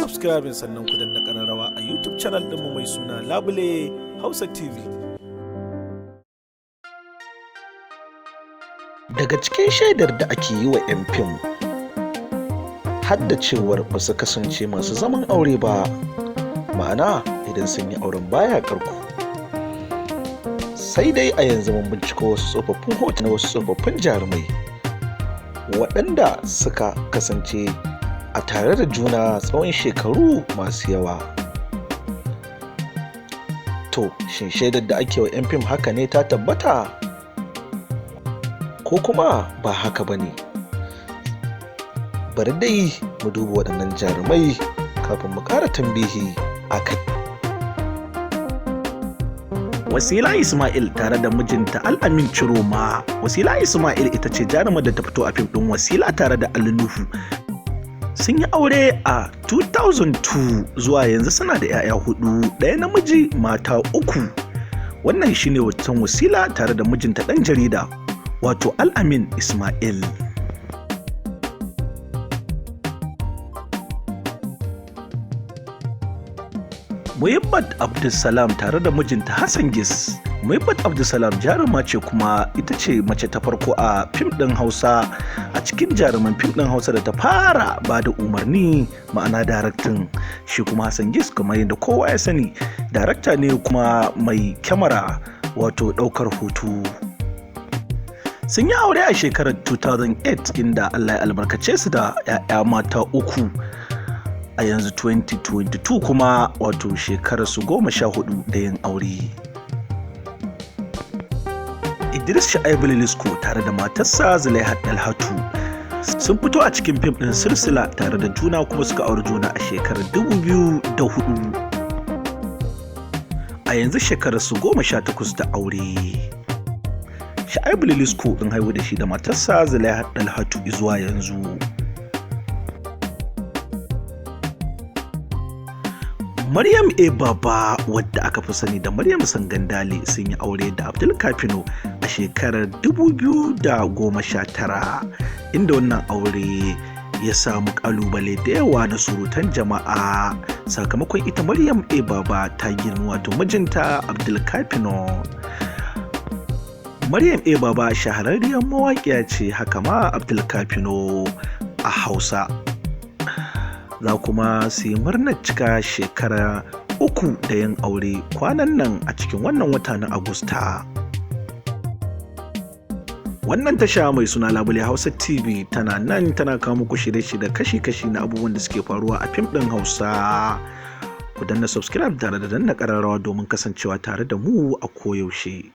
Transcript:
Subscribing sannan ku danna ƙararrawa a YouTube channel ɗinmu mai suna Labule Hausa TV. Daga cikin shaidar da ake yi wa 'yan fim har da cewar ba su kasance masu zaman aure ba, ma'ana idan sun yi auren baya karko. Sai dai a yanzu mun binciko wasu tsofaffin hotuna wasu tsofaffin jarumai waɗanda suka kasance a tare da juna tsawon shekaru masu yawa. To, shin shaidar da ake wa 'yan fim haka ne ta tabbata? Ko kuma ba haka ba ne? Bari dai mu duba waɗannan jarumai kafin mu ƙara tambihi a kai. Wasila Ismail tare da mijinta Al'amin Ciroma. Wasila Ismail ita ce jarumar da ta fito a fim ɗin Wasila tare da Ali Nuhu. Sun yi aure a 2002, zuwa yanzu suna da 'ya'ya hudu, ɗaya namiji, mata uku. Wannan shine hoton Wasila tare da mijinta ɗan jarida, wato Al'amin Ismail. Muhibbat Abdulsalam tare da mijinta Hassan Gis. Muhibbat Abdulsalam jaruma ce, kuma ita ce mace ta farko a fim ɗin Hausa, a cikin jaruman fim ɗin Hausa da ta fara ba da umarni, ma'ana daraktin. Shi kuma Hassan Gis, kamar yadda kowa ya sani, darakta ne kuma mai kyamara, wato ɗaukar hoto. Sun yi aure a shekarar 2008, inda Allah ya albarkace su da 'ya'ya mata uku. A yanzu 2022 kuma, wato shekarar su 14 da yin aure. Idris Sha'ibu Lilisko tare da matarsa Zulaihat Dalhatu sun fito a cikin fim ɗin Silsila tare da juna, kuma suka auri juna a shekarar 2004. A yanzu shekarar su 18 da aure. Sha'ibu Lilisko ɗin haihu da shi da matarsa Zulaihat Dalhatu zuwa yanzu. Maryam A. Baba, wadda aka fi sani da Maryam Sangandale, sun yi aure da Abdul Kafino a shekarar 2019, inda wannan aure ya samu kalubale da yawa na surutan jama'a sakamakon ita Maryam A. Baba ta girma wato mijinta Abdul Kafino. Maryam A. Baba shahararriyar mawaƙiya ce, haka ma Abdul Kafino a Hausa. Za kuma su yi murnar cika shekara 3 da yin aure kwanan nan a cikin wannan wata na Agusta. Wannan tasha mai suna Labule Hausa TV tana nan tana kawo muku shirye-shirye kashi-kashi na abubuwan da suke faruwa a fim ɗin Hausa. Ku danna subscribe tare da danna ƙararrawa domin kasancewa tare da mu a koyaushe.